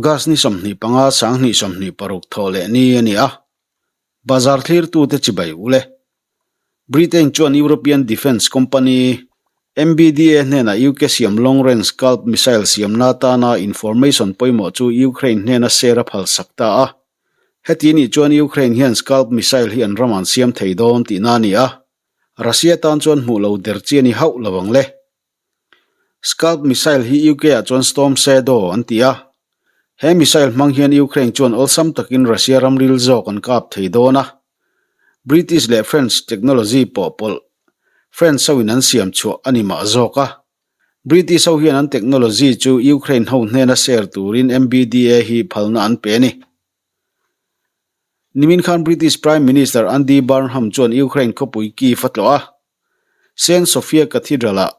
August ni 25 2026 thawh leh ni a ni a, bazar thlirtute chibai u le. Britain chuan European Defence Company, MBDA hnenah UK siam Long Range Scalp missile siamna atana information pawimawh chu Ukraine hnena share a phalsak ta a. Heti nih chuan Ukraine hian Scalp missile hi an ramah an siam thei dawn tihna a ni a, Russia tan chuan hmuh lo der chi a ni hauh lo ang le. Scalp missile hi UK ah chuan Storm Shadow an ti a, he missile hmang hian Ukraine chuan awlsam takin Russia ramril zawk an kap thei dawn a. British leh French technology pawh pawlh French ho in an siam chhuah a ni mah zawk a. British ho hian an technology chu Ukraine ho hnena share turin MBDA hi phalna an pe a ni. Nimin khan British Prime Minister Andy Burnham chuan Ukraine khawpui Kyiv a tlawh a. Saint Sophia Cathedral-ah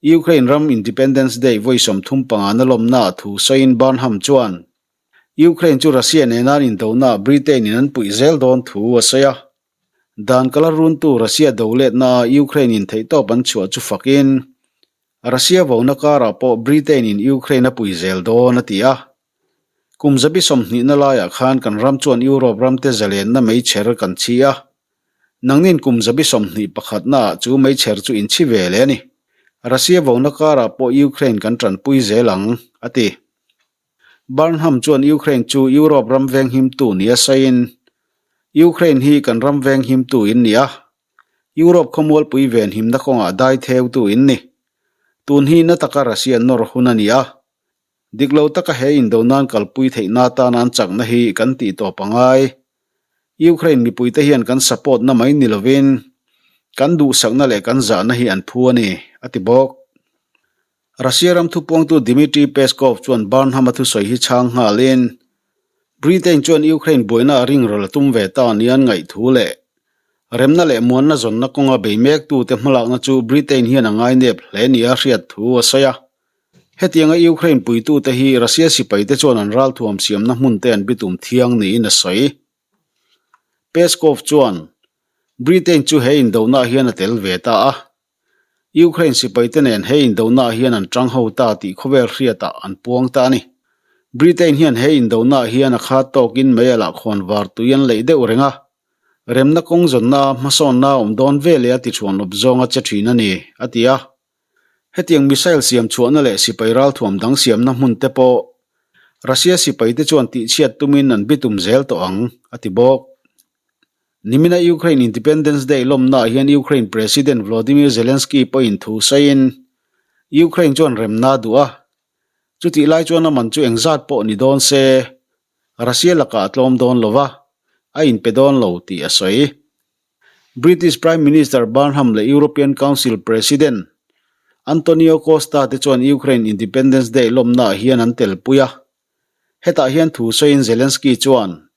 Ukraine ram Independence Day vawi 35 na lawmnaah thu sawiin Burnham chuan Ukraine chu Russia nena an indonaah Britain-in an puih zel dawn thu a sawi a. Dan kala runtu Russia do letnaah Ukraine-in theihtawp an chhuah chu fakin Russia vona karah pawh Britain-in Ukraine a pui zel dawn a ti a. Kum zabi 20 na laiah khan kan ram chuan Europe ramte zalenna meichher kan chhi a. Nangnin kum zabi 21 naah chu meichher chu inchhi ve leh a ni. Russia vona karah pawh Ukraine kan tanpui zel ang, a ti. Burnham chuan Ukraine chu Europe ram venghimtu nia sawiin, Ukraine hi kan ram venghimtu in ni a, Europe khawmualpui venhimna kawngah dai theutu in ni. Tun hi na taka Russia nawr hun a ni a, dik lo taka he indo nan kalpui theihna atana an chakna hi kan tih tawp a ngai. Ukraine mipuite hian kan support na mai ni lovin kan duhsakna leh kan zahna hi an phu a ni, a ti bawk. Russia ram thupuangtu Dmitry Peskov chuan Burnham-a thusawi hi chhang nghalin, Britain chuan Ukraine buaina a ringral a tum ve ta nia an ngaih thu leh remna leh muanna zawnna kawnga bei mektute hmalakna chu Britain hian a ngainep hle nia hriat thu a sawi a. Hetianga Ukraine puitute hi Russia sipaite chuan an ralthuam siamna hmunte an bitum thiang niin a sawi. Peskov chuan, Britain chu he indonaah hian a tel ve ta a. Ukraine sipaite nen he indonaah hian an tang ho ta tih khawvel hriatah an puang ta a ni. Britain hian he indonaah hian a khat tawkin mei a lahkhawn var tui an leih deuh reng a, remna kawng zawnna hmasawnna a awm dawn veleh a tichhuanawp zawnga che thin a ni, a ti a. Hetiang missile siam chhuahna leh sipai ralthuam dang siamna hmun te pawh Russia sipaite chuan tihchhiat tumin an bitum zel tawh ang, a ti bawk. Nimina Ukraine Independence Day lawmnaah hian Ukraine President Volodymyr Zelensky pawhin thu sawiin, Ukraine chuan remna a duh a, chutih lai chuan a man chu engzat pawh ni dawn se, Russia lakah a tlawm dawn lo va, a inpe dawn lo tih a sawi. British Prime Minister Burnham leh European Council President Antonio Costa te chuan Ukraine Independence Day lawmnaah hian an telpui a. Hetah hian thu sawiin Zelensky chuan,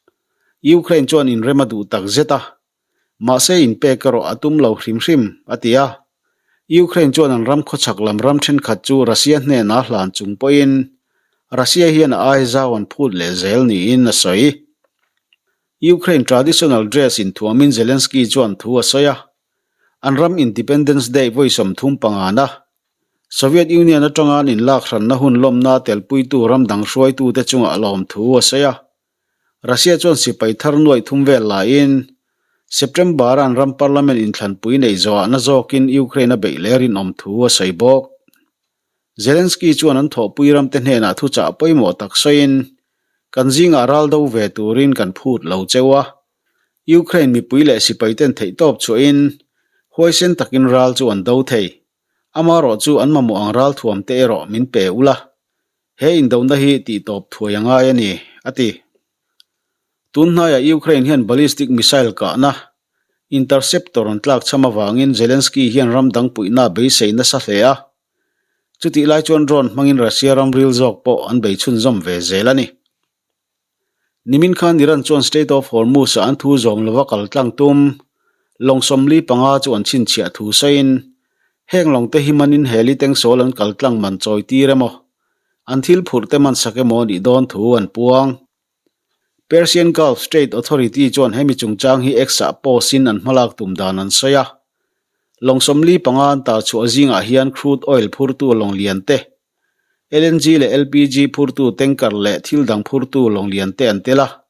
Ukraine chuan inrem a duh tak zet a, mahse inpek erawh a tum lo hrim hrim, a ti a. Ukraine chuan an ram khawchhak lam ram thenkhat chu Russia hnenah hlan chung pawhin Russia hian a ai zau an phut leh zel niin a sawi. Ukraine traditional dress inthuamin Zelensky chuan thu a sawi a, an ram Independence Day vawi 35 na Soviet Union atanga an inlak hranna hun lawmna telpuitu ram dang hruaitute chungah lawmthu a sawi a. Russia chuan sipai thar nuaih thum vel laiin September-a an ram parliament inthlanpui neih zawhahna zawkin Ukraine a beih leh rinawm thu a sawi bawk. Zelensky chuan an thawhpui ramte hnenah thuchah pawimawh tak sawiin, Kan zingah ral do ve turin kan phut lo cheu a. Ukraine mipui leh sipaiten theihtawp chhuahin huaisen takin ral chu an do thei. Amarawh chu an mamawh ang ralthuam te erawh min pe ula, he indona hi tihtawp thuai a ngai a ni, a ti. Tun hnaiah Ukraine hian ballistic missile kahna interceptor an tlakchham avangin Zelensky hian ram dang puihna a beisei nasa hle a. Chutih lai chuan drone hmangin Russia ram ril zawk pawh an bei chhunzawm ve zel a ni. Nimin khan Iran chuan Strait of Hormuz-ah an thu zawm lova kal tlang tum lawng 45 chu an chhinchhiah thu sawiin, heng lawngte hi manin heli tengsawl an kal tlang man chawi tir emaw, an thil phurh te man sak emaw nih dawn thu an puang. Persian Gulf Strait Authority chuan hemi chungchang hi X-ah post-in an hmalak tum dan an sawi a. Lawng 45 an tar chhuah zingah hian crude oil phurtu lawng lian te. LNG leh LPG phurtu tanker leh thil dang phurtu lawng lian te an tel a.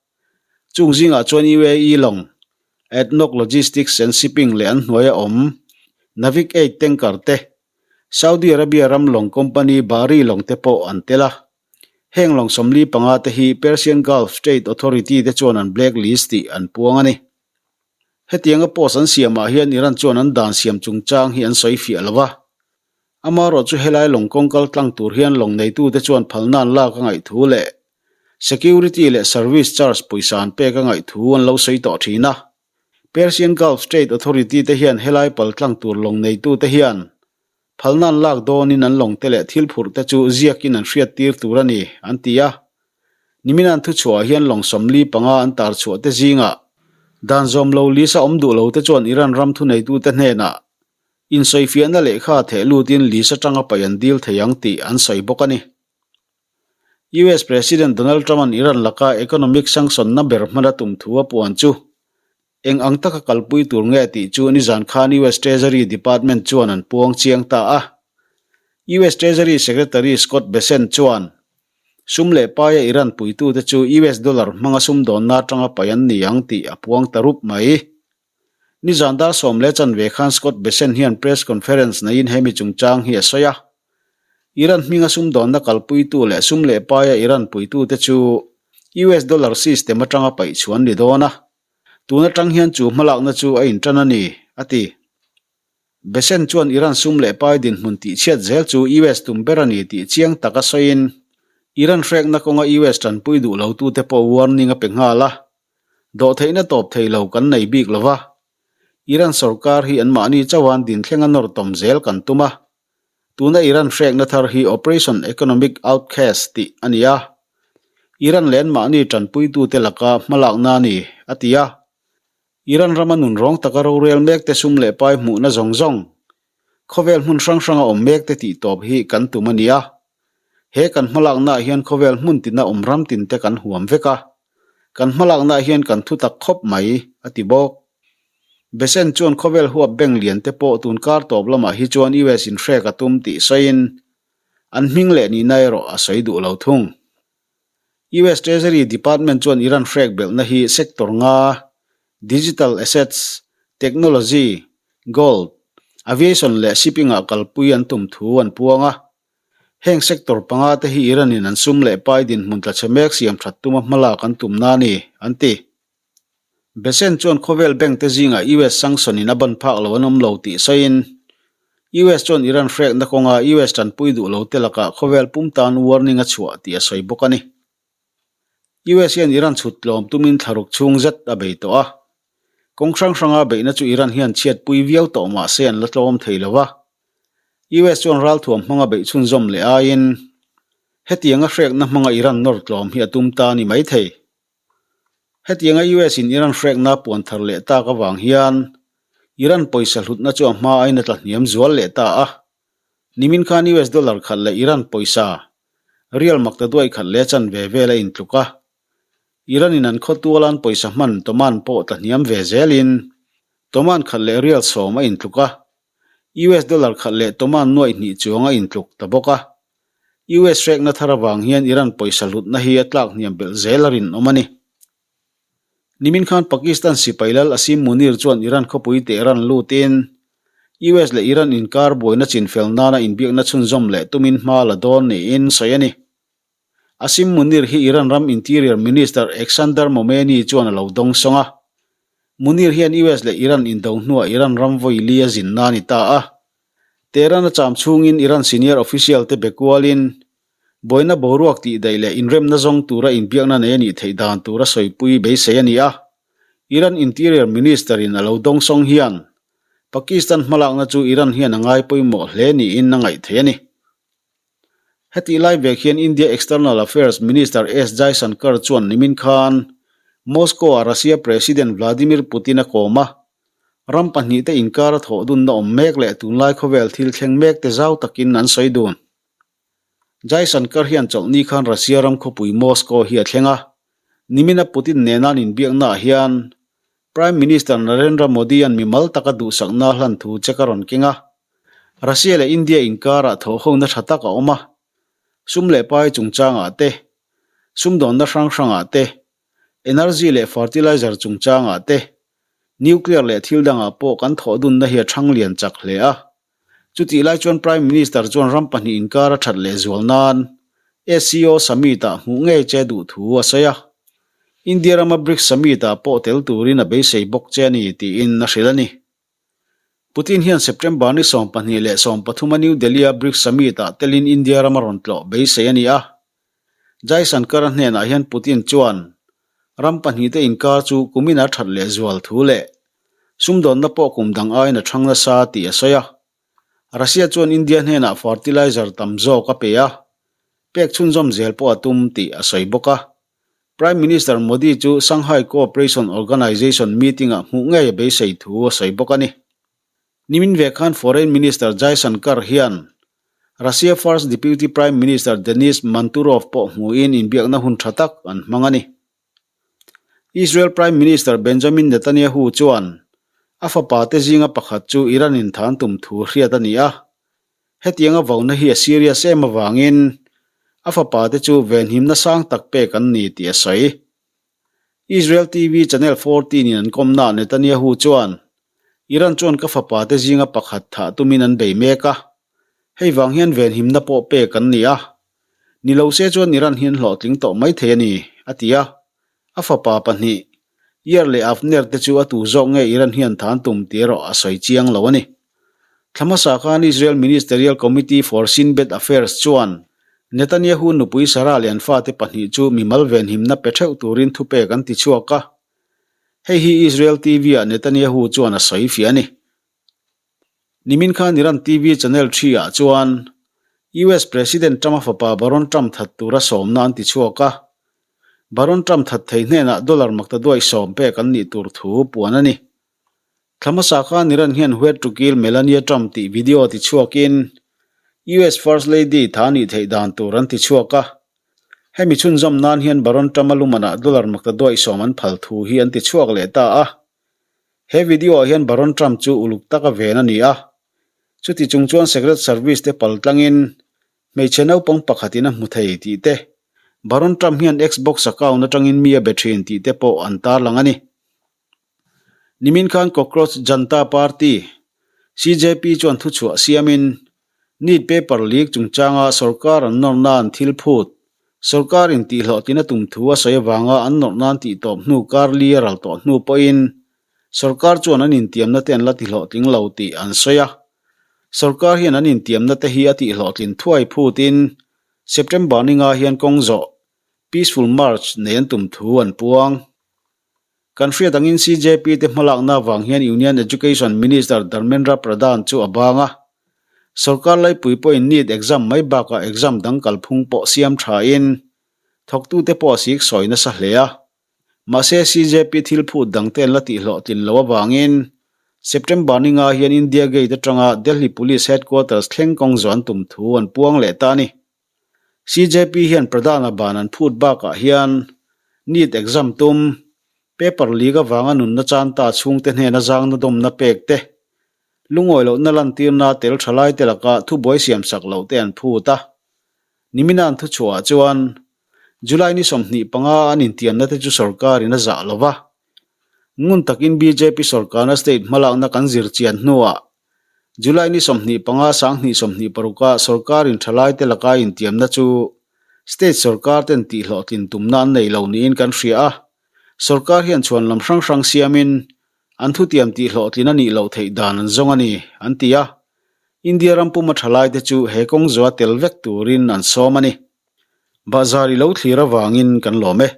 Chung zingah chuan UAE lawng, ADNOC Logistics and Shipping leh an hnuaia awm Navig 8 tanker te, Saudi Arabia ram lawng company Bahri lawng te pawh an tel a. Heng lawng 45 te hi Persian Gulf Trade Authority te chuan an black list tih an puang a ni. Hetianga post an siamah hian Iran chuan an dan siam chungchang hi an sawi fiah lo va. Amaherawhchu helai lawng kawng kal tlang tur hian lawng neitute chuan phalna an lak a ngaih thu leh security leh service charge pawisa an pek a ngaih thu an lo sawi tawh thin a. Persian Gulf Trade Authority te hian helai pal tlang tur lawng neitute hian phalna an lak dawnin an lawngte leh thil phurhte chu ziakin an hriattir tur a ni, an ti a. Nimin an thuchhuahah hian lawng 45 an tar chhuah te zingah dan zawm lo list a awm duh lo te chuan Iran ram thuneitute hnenah insawifiahna lehkha theh lutin list atanga paih an dil thei ang tih an sawi bawk a ni. US President Donald Trump-a'n Iran laka economic sanction-na ber hmana tum thu a puan chu eng ang taka kalpui tur nge tih chu nizan khan US Treasury Department chuan an puang chiang ta a. US Treasury Secretary Scott Bessent chuan sum leh paia Iran puitute chu US dollar hmanga sumdawnna atanga paih an ni ang tih a puang ta rup mai. Nizan dar 10:15 khan Scott Bessent hian press conference neiin hemi chungchang hi a sawi a. Iran hminga sumdawnna kalpuitu leh sum leh paia Iran puitute chu US dollar system atanga paih chhuan ni dawn a. Tun atang hian chu hmalakna chu a intan a ni, a ti. Bessent chuan Iran sum leh pai dinhmun tihchhiat zel chu US tum ber a ni tih chiang taka sawiin, Iran hrekna kawnga US tanpui duh lotute pawh warning a pe nghal a. Dawhtheihna tawp thei lo kan nei bik lo va, Iran sorkar hi anmahni chauhan dinthleng a nawr tawm zel kan tum a. Tuna Iran hrekna thar hi Operation Economic Outcast tih a ni a, Iran leh anmahni tanpuitute laka hmalakna a ni, a ti a. Iran rama nunrawng taka rorel mekte sum leh pai hmuhna zawng zawng, khawvel hmun hrang hranga awm mekte tih tawp hi kan tum a ni a. He kan hmalaknaah hian khawvel hmun tina awm ram tinte kan huam vek a. Kan hmalaknaah hian kan thu tak khawp mai, a ti bawk. Bessent chuan khawvel huap bank lian te pawh tun kar tawp lamah hi chuan US in hrek a tum tih sawiin an hming leh nihna erawh a sawi duh lo thung. US Treasury Department chuan Iran hrek belhna hi sector nga, digital assets, technology, gold, aviation leh shipping-ah kalpui an tum thu an puang a. Heng sector panga te hi Iran in an sum leh pai dinhmun tla chhe mek siam that tuma hmalak an tumna a ni, an ti. Bessent chuan khawvel bank te zingah US sanction in a ban phak lo an awm lo tih sawiin, US chuan Iran hrekna kawnga US tanpui duh lo te lakah khawvel pum tan warning a chhuah tih a sawi bawk a ni. US hian Iran chhut tlawm tumin thlaruk chhung zet a bei tawh a. Kawng hrang hranga beihna chu Iran hian chhiatpui viau tawh mah se an la tlawm thei lo va. US chuan ralthuam hmanga beih chhunzawm leh aiin hetianga hrekna hmanga Iran nawr tlawm hi a tum ta a ni maithei. Hetianga US in Iran hrekna puan thar leh tak avang hian Iran pawisa hlutna chu a hma aiin a tla hniam zual leh ta a. Nimin khan US dollar khat leh Iran pawisa rial makta duai khat leh chanve vel a intluk a. Iran in an khawtual an pawisa hman toman pawh tla hniam ve zelin toman khat leh rial 10 a intluk a. US dollar khat leh toman nuaih hnih chuang a intluk ta bawk a. US hrekna thar avang hian Iran pawisa hlutna hi a tlak hniam belh zel a rinawm a ni. Nimin khan Pakistan sipai lal Asim Munir chuan Iran khawpui Tehran lutin US leh Iran inkar buaina chinfel nana inbiakna chhunzawm leh tumin hma la dawn niin sawi a ni. Asim Munir hi Iran ram Interior Minister Eksander Momeni chuan a lo dawng sawng a. Munir hian US leh Iran indo hnuah Iran ram vawi li a zinna a ni ta a. Tehran a cham chhungin Iran senior official te be kualin buaina boruak tih daih leh inremna zawng tura inbiakna nei a nih theih dan tura sawipui beisei a ni a. Iran Interior Minister in a lo dawngsawng hian Pakistan hmalakna chu Iran hian a ngai pawimawh hle niin a ngaih theih a ni. Hetih lai vek hian India External Affairs Minister S Jaishankar chuan nimin khan Moscow-ah Russia President Vladimir Putin a kawm a, ram pahnihte inkar a thawh dunna awm mek leh tunlai khawvel thil thleng mek te zau takin an sawi dun. Jaishankar hian chawlhni khan Russia ram khawpui Moscow hi a thleng a, nimina Putin nena an inbiaknaah hian Prime Minister Narendra Modi-a'n mimal taka duhsakna hlan thu check a rawn keng a. Russia leh India inkarah thawhhona tha tak a awm a. Sum leh pai chungchangah te, sumdawnna hrang hrangah te, energy leh fertilizer chungchangah te, nuclear leh thil dangah pawh kan thawh dunna hi a thang lian chak hle a. Chutih lai chuan Prime Minister chuan ram pahnih inkar a that leh zual nan SCO Summit-ah hmuh ngei che duh thu a sawi a. India rama BRICS Summit-ah pawh tel turin a beisei bawk che a ni tiin a hrilh a ni. Putin hian September ni 22 leh 13 a New Delhi-a BRICS Summit-ah telin India rama rawn tlawh beisei a ni a. Jaishankar-a hnenah hian Putin chuan ram pahnihte inkar chu kumin a that leh zual thu leh sumdawnna pawh kum dang aiin a thang nasa tih a sawi a. Russia chuan India hnenah fertilizer tam zawk a pe a, pek chhunzawm zel pawh a tum tih a sawi bawk a. Prime Minister Modi chu Shanghai Cooperation Organization meeting-ah hmuh ngei a beisei thu a sawi bawk a ni. Nimin ve khan Foreign Minister Jaishankar hian Russia First Deputy Prime Minister Denis Manturov pawh hmuhin inbiakna hun tha tak an hmang a ni. Israel Prime Minister Benjamin Netanyahu chuan a fapa te zinga pakhat chu Iran in than tum thu hriat a ni a. Hetianga vauna hi a serious em avangin a fapa te chu venhimna sang tak pek an ni tih a sawi. Israel TV Channel 14 in an kawmnaah Netanyahu chuan, Iran chuan ka fapa te zinga pakhat thah tumin an bei mek a, hei vang hian venhimna pawh pek an ni a, Ni lo se chuan Iran hi an hlawhtling tawh mai thei a ni, a ti a. A fapa pahnih, Yair leh Avner te chu a tu zawk nge Iran hian than tum tih erawh a sawi chiang lo a ni. Thla hmasa khan Israel Ministerial Committee for Shin Bet Affairs chuan Netanyahu nupui Sarah leh an fate pahnih chu mimal venhimna pe theuh turin thupek an ti chhuak a. Hei hi Israel TV-ah Netanyahu chuan a sawi fiah a ni. Nimin khan Iran TV channel thi ah chuan US President Trump-a fapa Baron Trump that tura sawmna an ti chhuak a. Baron Trump that thei hnenah dollar makta duai sawm pek an nih tur thu puan a ni. Thla hmasa khan Iran hian Where to Kill Melania Trump tih video ti chhuakin US First Lady tha nih theih dan tur an ti chhuak a. Hemi chhunzawm nan hian Baron Trump-a lumanah dollar makta duai sawm an phal thu hi an ti chhuak leh ta a. He video ah hian Baron Trump chu uluk taka ven a ni a, chuti chung chuan Secret Service te pal tlangin hmeichhe naupang pakhatin a hmu thei tih te, Baron Trump hian Xbox account atangin mi a be thin tih te pawh an tarlang a ni. Nimin khan Cockroach Janta Party, CJP, chuan thuchhuah siamin NEET paper leak chungchanga sorkar an nawr nan thil phut, sorkar in tihhlawhtlin a tum thu a sawi avanga an nawrh nan tih tawp hnu kar li a ral tawh hnu pawhin sorkar chuan an intiamna te an la tihlawhtling lo tih an sawi a. Sorkar hian an intiamna te hi a tihhlawhtlin thuai phutin September ninga hian kawng zawh, Peaceful March, nei an tum thu an puang. Kan hriat angin CJP te hmalakna avang hian Union Education Minister Dharmendra Pradhan chu a bang a. Sorkar laipui pawhin NEET exam mai bakah exam dang kalphung pawh siam thain thawktute pawh a sik sawi nasa hle a. Mahse CJP thil phut dangte an la tihhlawhtlin loh avangin September ninga hian India Gate atanga Delhi Police Headquarters thleng kawng zawh an tum thu an puang leh ta a ni. CJP hian Pradhan-a ban an phut bakah hian NEET exam tum, paper leak avanga nunna chan ta chhungte hnena zangna dawmna pek te, lungawi lohna lantirna tel tha laite laka thubuai siamsak loh te an phut a. Nimina an thuchhuahah chuan July ni 25 an intiamna te chu sorkarin a zah lo va. Ngun takin bjp sorkarna state hmalakna kan zir chian hnuah July ni 25 2026 ah sorkar in thalaite laka intiamna chu state sorkar ten tihhlawhtlin tumna an nei lo niin kan hria a, sorkar hian chhuan lam hrang hrang siamin an thutiam tihhlawhtlin a nih loh theih dan an zawng a ni, an ti a. India ram puma thalaite chu he kawng zawha tel vek turin an sawm a ni. Bahzar i lo thlir avangin kan lawm e.